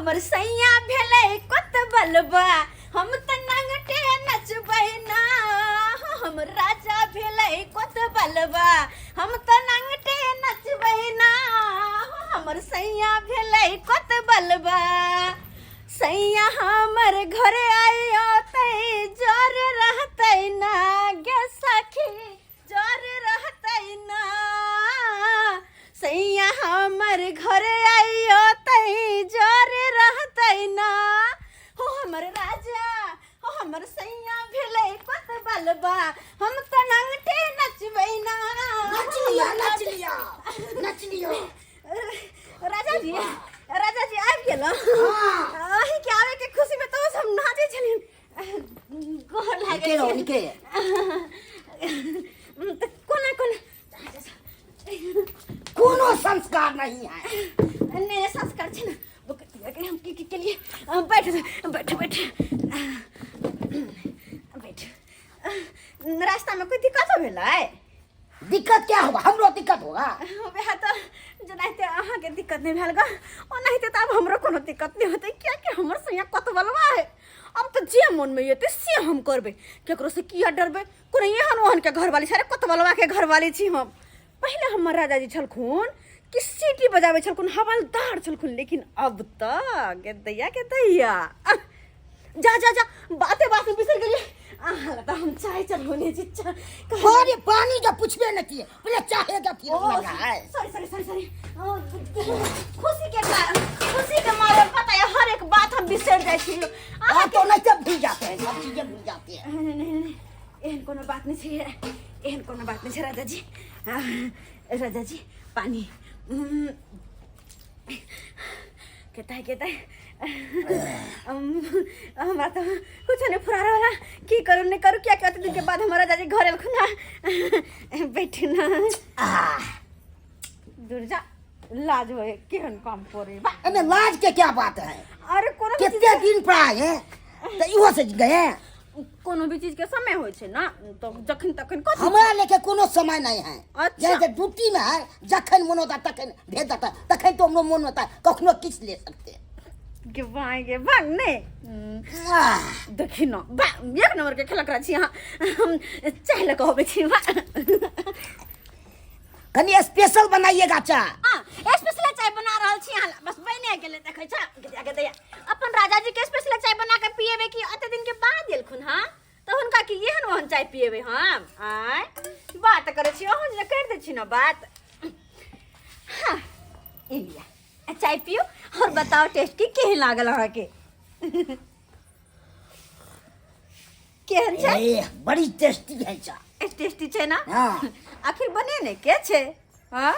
हमर सैया भेलै कत बलबा, हम तऽ नंगटे नचबै ना। हमर राजा भेलै कत बलबा, हम तऽ नंगटे नचबै ना। हमर सैया भेलै कत बलबा। सैया हमर घरे आइयो जर रहतै ना गे सखी, जर रहतै ना। सैया हमर घरे आइयो जर रहतै ना। हो हमर राजा, हो हमर सैया भेलै कत बलबा, हम तऽ नंगटे नचबै ना। नच लिया, नच लिया, नच लिया। राजा जी, राजा जी आबि गेलहुँ? अहीं के आबे के खुशी में तो हम नाचे छलियन। गोर लागै निके रहो। छी। निके। तऽ कोना कोना कोनो संस्कार नहीं है। नहि, संस्कार छै ने। के हम की की केलिए। बैठ, बैठ, बैठ, बैठ। रास्ता में कोई दिक्कत भेलै? दिक्कत क्या होगा? हमरो दिक्कत होगा। वएह तऽ, जेनाहिते अहाँके दिक्कत नहि भेल ग, ओनाहिते तऽ आब हमरो कोनो दिक्कत नहि होतै, कियाकि हमर सैया कतबलवा है। अब तऽ जे मोनमे एतै से हम करबै। केकरो से किया डरबै? कोनो एहन ओहन के घरवाली छै? अरे, कतबलवा के घरवाली छी हम। पहिले हमर राजाजी छलखुन कि सीटी बजाबै छलखुन, हवलदार छलखुन, लेकिन अब तऽ गे दैया के दैया। जा जा जा, बाते बात में बिसर गेलियै। अहाँ लए तऽ हम चाय चढ़ौने छी। अरे, पानी का पूछबे न किए, पहले चाहे का फिर लगा है। Sorry, sorry, sorry, sorry. खुशी के कारण, खुशी के मारे पता है हर एक बात हम बिसर जाइ छी। हाँ, तो नहीं सब भूल जाते हैं, सब चीजें भूल जाते हैं। नहीं, नहीं, नहीं, एहन कोनो बात नहीं छै, एहन कोनो बात नहीं छै राजा जी। राजा जी, पानी। केता है, केता है। हमरा तऽ कुछो नहीं फुरा रहल है। की करू नहीं करू, क्या कहते दिन के बाद हमारा राजा जी घर एलखुन ना। बैठ ना। आह, दूर जा, लाज होए केहन काम करे बा। अबे, लाज के क्या बात है? अरे, कोनो भी चीज कितने दिन पर आए हैं तो इहो से गए। कोनो भी चीज के समय होइ छै ना, तो जखन तखन कथी? हमरा लेके कोनो समय नहीं है। जैसे ड्यूटी में है, जखन मन होता तखन भेज देता, तखन तो हमरो मन होता कखनो किछ ले सकते। गे बाय गे भाग ने। आह, देखी न बा, एक नंबर के खेलक छी अहाँ। हम चाय लऽ कऽ अबै छी बा। कनी स्पेशल बनाइएगा चाय। हाँ, स्पेशल चाय बना रहल छी अहाँ ला। बस बने गेलै। देखै छ गे गे दैया, अपन राजा जी के स्पेशल चाय बना के पिएबे कि अते दिन के बाद एलखुन। हाँ, तऽ हुनका की एहन ओहन चाय पिएबे हम? आय, बात करै छी अहूँ जे करि दै छी ने बात। हाँ, ई लिअ, आ चाय पियू और बताओ टेस्ट की केहन लागल अहाँके, केहन छै? ए, बड़ी टेस्टी है चाय। टेस्टी छै ना? हाँ। आखिर बने ने के छै? हाँ,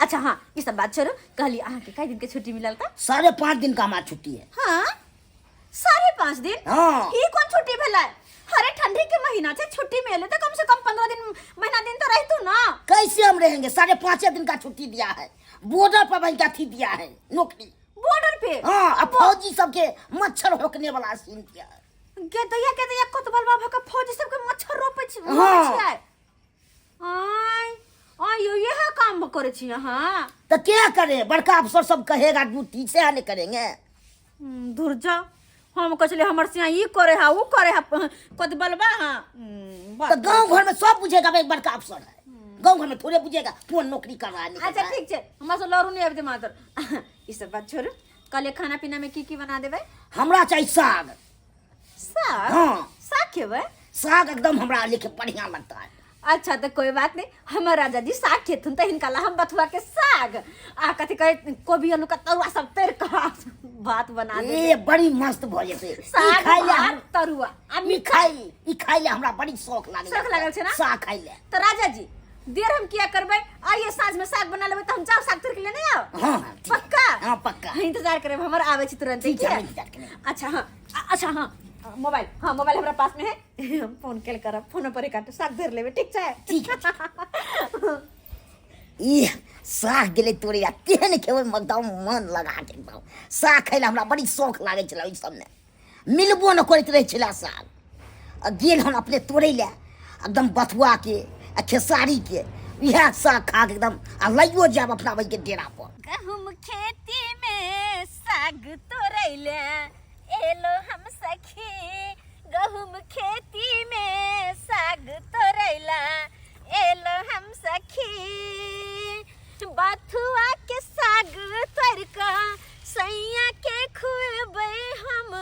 अच्छा, हाँ, ई सब बात छोड़ू। कहली अहाँके कई दिन के छुट्टी मिलल था? 5.5 दिन का हमारा छुट्टी है। हाँ, 5.5 दिन? हाँ। ई कौन छुट्टी भेलै? अरे, ठंडी के महीना छै, छुट्टी मिले तो कम से कम 15 दिन, महीना दिन तो रहितू ना। कैसे हम रहेंगे? 5.5 दिन का छुट्टी दिया है। बॉर्डर पर वही अथी दिया है नौकरी। बॉर्डर पे? हाँ, अब फौजी सबके मच्छर होकने वाला सीन किया है। गे दैया के दैया, कोतवाल बाबा के फौजी सबके मच्छर रोपै छी? हाँ। छियै? आय आय यो, यह काम करै छी अहाँ? तो क्या करे? बड़का अफसर सब कहेगा ड्यूटी से नहीं करेंगे। दूर जा। हम कहै छलियै हमर सिया ई करे है, ऊ करे है, कोतबलबा। हाँ, तो गांव घर में सब बुझेगा भाई, बड़का अफसर है। गांव घर में थोड़े बुझेगा कौन नौकरी कर रहा है, नहीं कर अच्छा। रहा है। ठीक छै, हमरा से लड़ू नहीं आबि मात्र। ई सब बात छोड़ू, कल खाना पीना में की की बना देबै? हमरा चाहिए साग। साग? हाँ। साग खेबै? साग एकदम हमरा लेके बढ़िया लगता है। अच्छा, तो कोई बात नहीं। हमर राजा जी साग खेथुन तऽ हिनका ला हम बथुआ के साग आ कथी कहे कोबी आलू का तरुआ सब तर कऽ भात बना देबै। ए, बड़ी मस्त भऽ जेतै ई। साग, खाइ ले भात, तरुआ आ ई खाइ ले हमरा बड़ी शौक लागल। शौक लागल छै ना? साग खाइ ले। तऽ राजा जी, देर हम किया करबै? आइए साँझ में साग बना लेबै, तऽ हम जाउ साग तोड़ के लेने आउ। हाँ, ठीक। पक्का? हाँ, पक्का। हाँ, इंतजार करब, हमर आबै छी तुरंत। ठीक है, हम इंतजार करेंगे। अच्छा, हाँ, अच्छा, हाँ, मोबाइल, हाँ, मोबाइल हमरा पास में है। हम फोन केल करब, फोन पर काटू, साग धर लेबै। ठीक छै? ठीक है। ई साग गेलै तोड़े आ तेहन खेबै, एकदम मन लगा के एकदम। साग खाइ लए हमरा बड़ी शौक लागै छलै। ओहि सबमे मिलबो नहि करैत रहै छलै साग। आ गेल हम अपने तोड़ै लए एकदम बथुआके आ खेसारीके, इएह साग खा के एकदम आ लैयो जायब अपना ओहिके डेरा पर। गहूम खेती में साग तोड़ै। तोड़ैले एलो हम सखी, गहूम खेती में साग तोड़ैला एलो हम सखी। बथुआ के साग तोड़ कऽ सैया के खुएबै हम,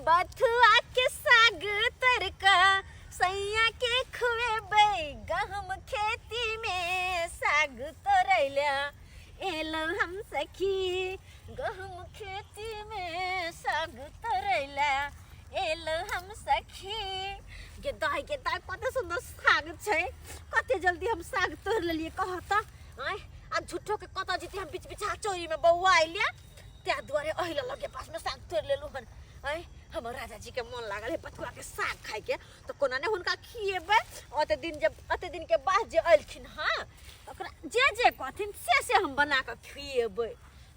बथुआ के साग तोड़ कऽ सैया के खुएबै, गहूम खेती में साग तोड़ैला एलो हम सखी, गहूम खेती में साग तोड़ैला एलो हम सखी। गे दाइ गे दाइ, कते सुन्दर साग छै, कते जल्दी हम साग तोड़ि लेलियै कह तऽ। आँय, आ झूठो के कतऽ जेतै हम बीच बिछा चोरी में बौआ अयलियै, ताहि दुआरे एहि लगे पासमे साग तोड़ि लेलहुँ हन। आँय, हमर राजा जी के मन लागल है बथुआ के साग खाइके, तऽ कोना ने हुनका खिएबै। ओते दिन जब ओते दिन के बाद जे अयलखिन हँ, ओकरा जे जे कहथिन से से हम बना कऽ खिएबै।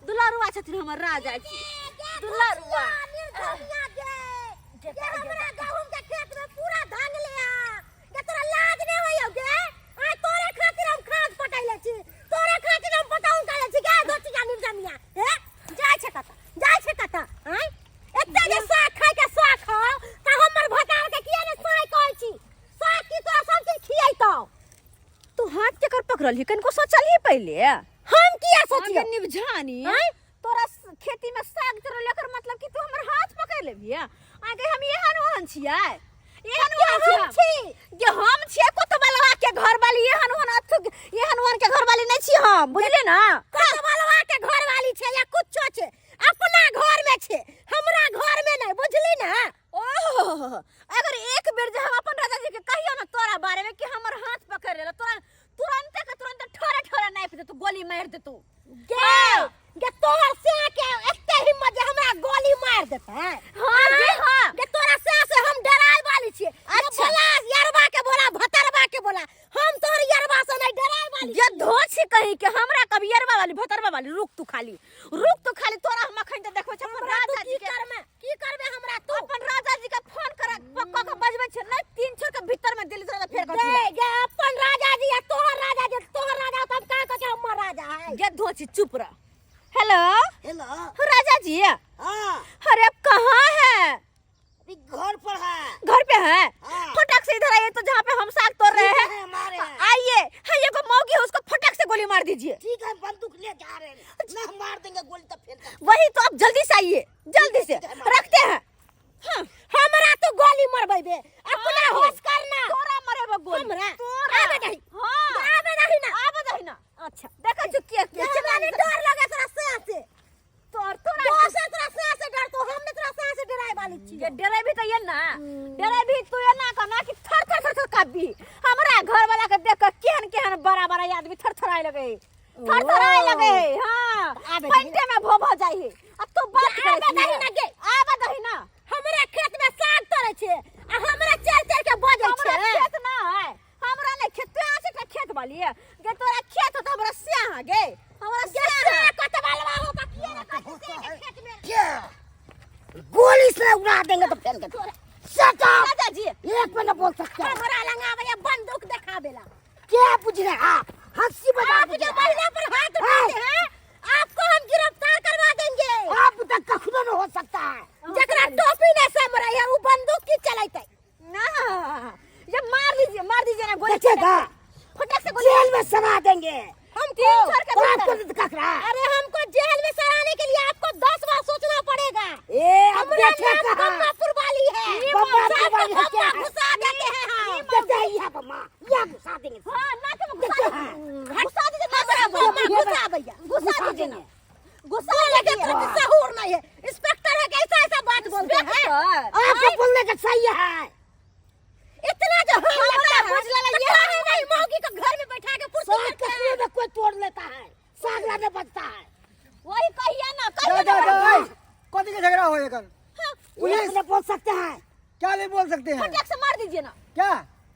दुलारुआ छथिन हमर राजा जी, दुलारुआ। हमरा गहूम के खेत में पूरा धान ले आ गे, तोरा लाज नै होइयौ गे? आइ तोरे खातिर हम खाद पटैले छी, तोरे खातिर हम पटौन करै छी गे। दोतिया निर्जनिया हे, जाइ छै कतऽ, जाइ छै कतऽ? आँय, एते जे साग खाय के शौक हौ तऽ हमर भतार के किया ने साग कहै छी? साग की तोरा सब चीज खियैतौ। तू हाथ केकर पकड़लही, कनिको सोचलही पहिले? हम किया सोचियौ? आगे निबझानी। आँय? तोरा खेती में साग तोड़ल, एकर मतलब कि तू हमर हाथ पकड़ लेबही? आगे हम एहन ओहन छियै, एहन ओहन हम छियै हम? छी। जे हम छियै कोतबलवा के घर वाली, एहन ओहन अथु एहन ओहन के घर वाली नहीं छी हम, बुझलियै ना? कोतबलवा के घर वाली छै या कुछो छै, अपना घर में छै, हमरा घर में नहीं, बुझली ना? ओह, अगर एक बेर जे हम अपन राजा जी के कहियो ना तोरा बारे में कि हमर हाथ पकड़ लेला, तोरा तुरंते के तुरंत ठोरे ठोरे नापि देतौ, गोली मारि देतौ। गे गे, तोहर से के एते हिम्मत जे हमरा गोली मार देतै? हाँ जी हाँ। गे, तोरा से से हम डराय वाली छियै। अच्छा। बोला यरबा के, बोला भतरबा के, बोला हम तोहर यरबा से नहीं डराय वाली। जे धोछी कहीं के हमरा कभी यरबा वाली भतरबा वाली। रुक तू खाली, रुक तू खाली, तोरा हम अखन तऽ देखबै छी। अपन हमरा तू राजा की जी के करमे, की करबे हमरा तू? अपन राजा जी के फोन कर पक्का के बजबै छै नहीं, तीन छोर के भीतर में दिल तोरा फेर गे कथी। गे, अपन राजा जी या तोहर राजा जी? तोहर राजा तो हम का कह के हमर राजा है। गे धोछी, चुप रह। हेलो। हेलो राजा जी। हाँ। अरे आप कहाँ हैं? अभी घर पर है। घर पे है? हाँ। फटाक से इधर आइए तो, जहाँ पे हम साग तोड़ रहे ठीक हैं। है, हमारे हैं। आइए। हाँ, ये को मौगी है, उसको फटाक से गोली मार दीजिए। ठीक है, बंदूक ले जा रहे हैं ना, हम मार देंगे गोली तो फिर वही तो, आप जल्दी से आइए, जल्दी से। ठीक है, मार रखते हैं। हाँ। हमरा तू गोली मरबै बे, अपना हाँ। होश करना। तोरा मरेबो गोली। हमरा? तोरा। आबे दही। हाँ। आबे दही ना। आबे दही ना। अच्छा। देखा जो के के हमरा नहीं डर लगे तोरा से से। तोर तोरा दोसर तोरा से से डर तो, हम नहीं तोरा से से डराय वाली छी। जे डरे भी तो ये ना, डरे भी तू ये ना कहना कि थर थर थर थर कापी। हमरा घर वाला के देख के केहन केहन बड़ा बड़ा आदमी थर थराए लगे, थर थराए लगे। हां, आबे दही। पंटे में भो भो जाई है। आ तू बात आबे करे दही ना गे। आबे दही ना। हमरा खेत में साग तोड़े छे आ हमरा चल चल के बजै हमरा छे। खेत ना है, हमरा नहीं खेत। तू यहाँ से खेत वाली है गे? तोरा खेत हो तो हमरा स्याह गे, हमरा स्याह। कत बालवा हो का किए ना कहै छे के खेत में? क्या गोली से उड़ा देंगे तो फेंक के। Shut up! राजा जी। एक में न बोल सकते। हमरा लंगावे बंदूक देखावेला। क्या पूछ रहे हैं आप? हंसी मजाक आप पूछ जो रहे हैं। महिला पर हाथ उठाते हैं, आपको हम गिरफ्तार करवा देंगे। आप तक कखनो न हो सकता है। जकरा टोपी नहीं समझ है वो बंदूक की चलाते। ना ये मार दीजिए, मार दीजिए ना गोली। देखिएगा। फटक से गोली जेल में सड़ा देंगे। हमको तीन छोर के तो भीतर। आपको तो कखरा। अरे हमको जेल में सड़ाने के लिए आपको 10 बार सोचना पड़ेगा। ए अब हमारा देखे नाम कहाँ बम्मापुर वाली है। बम्मापुर सबको वाली है क्या? बम्मा घुसा देते हैं हम। देखते हैं यहाँ बम्मा, यहाँ घुसा देंगे। हाँ, ना के घुसा देखते दीजिए। हैं। घुसा दीजिए ना, हमारा बम्मा बम्मा घुसा भैया, घुसा घुसा दीजिए ना। देंगे। घुसा बोलने के दीजिए। प्रति सहूर नहीं है। इंस्पेक्टर है कैसा ऐसा बात बोलते हैं? इंस्पेक्टर। आपको बोलने का सही है। इतना जो हम हमरा लगता है, बुझ लेला तो ये काहे नहीं मौगी को घर में बैठा के कुर्सी साग करते हैं? कखनो में कोई तोड़ लेता है, साग लाने बचता है। वही कहिए ना, जा कहिए जा ना। जा, ए, कथी के झगड़ा हो एखन? पुलिस ने बोल सकते हैं। क्या नहीं बोल सकते हैं? फटक से मार दीजिए ना। क्या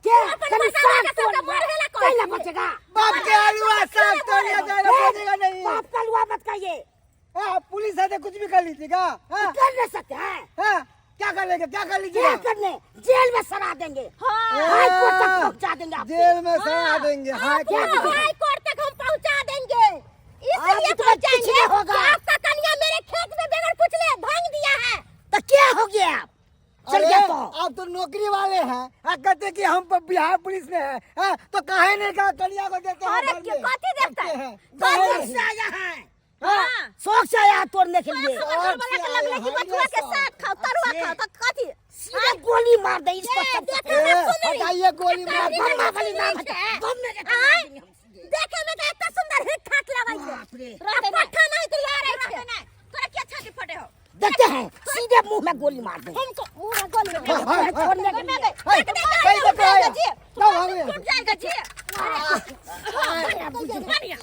क्या अपन कभी मसाला साग के तोड़ सबका लिया, मरहेला कौन कैला है? बचेगा? बाप के आलूआ साग तोड़ लिया जाएगा, ए, बचेगा नहीं। बाप का लुआ मत कहिए। हाँ, पुलिस है तो कुछ भी कर लीजिएगा। हाँ? कर नहीं सकते हैं। हाँ, क्या कर लेंगे, क्या कर क्या लीजिएगा? करने, जेल में सड़ा देंगे। हाँ। हाई कोर्ट तक पहुंचा देंगे आपको। जेल में सड़ा देंगे। हाई आपको कोर्ट हाई कोर्ट तक हम पहुंचा देंगे। इसलिए आप तो पहुंचाएंगे कुछ नहीं होगा। कि आपका कन्या मेरे खेत में बगैर पूछले भांग दिया। क्या हो गया? चल अरे, गया तो। आप तो नौकरी वाले हैं, आ कहते कि हम बिहार पुलिस में हैं, हाँ, तो काहे नहीं कहा कन्या को देते हैं अरे घर क्यों में? कथी देखता रखते है? हैं। काहे शौक नहीं? से आया है, हाँ। शौक से आया तोड़ने के लिए। हमर घर वाला के लगलै कि बथुआ के साग खाओ, तरुआ खाओ, त कथी? सीधे गोली मार दे इस पर। ए, सब देखे ए, में सुनरी। हटाइए गोली मार कारी दे। बम वाली नाम है। है, बम में के आँय? मार देंगे हम सीधे। देखे में त एते सुंदर हिट ठाट लगै छै। बाप रे। आ पट्ठा नहीं तो यार छै। तोरा क्या छाती फटे हो? देखते हैं, सीधे मुंह में गोली मार दे। हमको मुंह में गोली मार। हाँ, हाँ, हाँ। छोड़ने के लिए। हाय, कहीं तो आया। जाओ भागो यहाँ टूट से। जाएगा जी। अरे बढ़िया बढ़िया बढ़िया।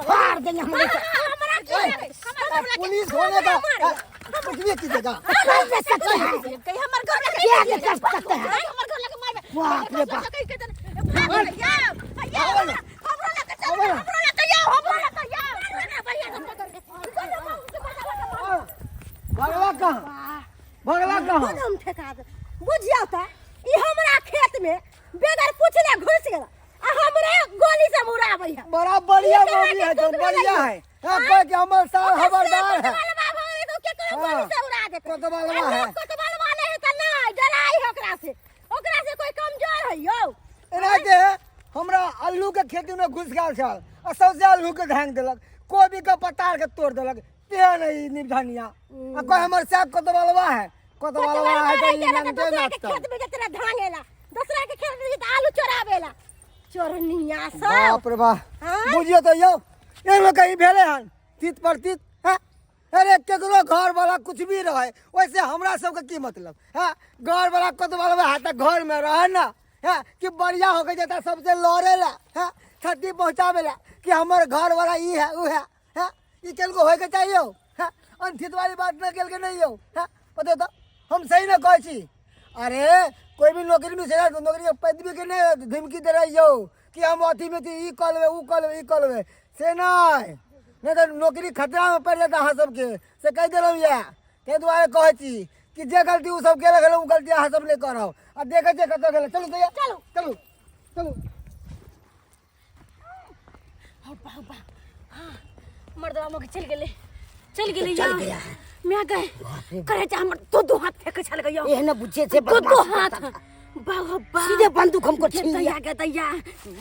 फाड़ देंगे हम लोग। हमरा की ए, पुलिस होने का कुछ भी कीजिएगा। कर दे सकते हैं, कहीं हमर घर लगे क्या के कर सकते हैं? हमर घर लगे मारबे। बाप रे बाप। कहीं के भाग जाओ, हमरो लगे चल, हमरो लगे जाओ, हमरो लगे जाओ। भगवा कहाँ, भगवा कहाँ? हम ठेका दे। बुझियौ त ई हमरा खेत में बगैर पूछले घुस गेल आ हमरे गोली से उड़ाबै है। बड़ा बढ़िया ई तरह मौगी के है तुम, दुख बढ़िया भेलै। है। हाँ, कह के हमर साल खबरदार है। कोतवालवा भऽ गेलै तऽ केकरो हाँ, गोली से उड़ा देतै। कोतवालवा आ है। लोक कोतवालवा नहि है तऽ नहि डराइ है ओकरा से, ओकरा से कोई कमजोर है यौ? एनाहिते हमरा आलू के खेती में घुस गेल छल आ सौंसे आलू के झाँकि देलक, कोबी के पतार के तोड़ देलक। तेहन है ई निधनिया। आ कोई हमर साहब कोतवालवा है, कोतवालवा है तऽ ई कोतवालवा नंगटे दोसरा के नाचतै। खेत में जतरा धांगेला, दोसरा के खेत में जतरा आलू चोराबेला, चोरनिया सब। बाप रे बाप। हाँ? बुझियौ तऽ यौ, एहिमे कहीं भेलै हन तीत पर तीत। हाँ? अरे केकरो घर वाला कुछ भी रहे, वैसे हमरा सबके की मतलब है? घर वाला कोतवालवा है तऽ घर में रहे ना, है कि बढ़िया हो के जेता सबसे लड़े ला, है क्षति पहुँचावे ला कि हमर घर वाला ई है ऊ है, है ई केलको होय के चाहिए हो, है अनथित वाली बात न केलके नहीं हो, है पता तो हम सही न कहै छी। अरे कोई भी नौकरी में छै, नौकरी के पदवी के नहीं धमकी दे रही हो कि हम अथी में छी, ई कऽ लेबै, ऊ कऽ लेबै, ई कऽ लेबै, से नहि, नहि तऽ नौकरी खतरा में पड़ि जायत अहाँ सबके, से कहि देलहुँ यऽ। ताहि दुआरे कहै छी कि जे गलती ओ सब केलक हन, ओ गलती अहाँ सब नहि करब। आ देखै छियै कतऽ गेलै। चलू तैयार, चलू चलू चलू। हब्बा हब्बा। हाँ, मर्दवा मोके चल गेलै, चल गेलै। चल यौ। गया। मैं गए करे जा, हमर दो दो हाथ फेंके छल गयो। एहने बुझे छै दो दो बदमाश हाथ करता था। बाबा बा। सीधे बंदूक हमको छीन लिया। दैया गे दैया,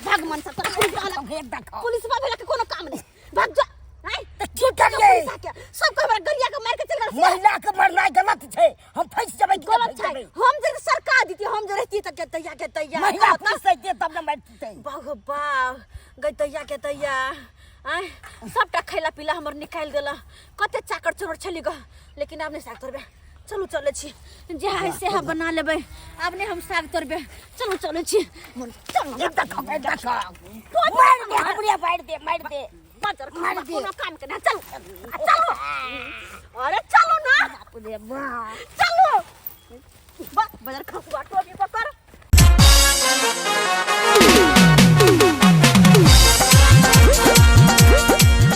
भाग मन से तोरा पुलिस वाला। एक देखो। पुलिस वाला के कोनो काम नहीं, भाग जा। आय तऽ की करियै? पुलिस के सब के हमरा गलिया के मार के चल गेल। महिला के मरनाइ गलत छै, हम फंसि जेबै कि नहि गलत फंसि छै? जेबै? हम जे सरकार दीती, हम जे रहती तऽ के दैया के दैया। महिला कहत ना। पुलिस अइतै तब ने मारितै। बाघ बाघ गई दैया के दैया। आय सबटा खैला पीला हमर निकालि देला। कते चाकर चोर छली ग, लेकिन आब नहि साग तोड़बे। चलू चलै छी, जे है से हम बना लेबै, आब नहि हम साग तोड़बे। चलू चलै छी। चल। एक देखो, एक देखो, मारि दे हमरे, मारि दे, मारि दे, बाजर मारि दे। कोनो काम के ना। चलू।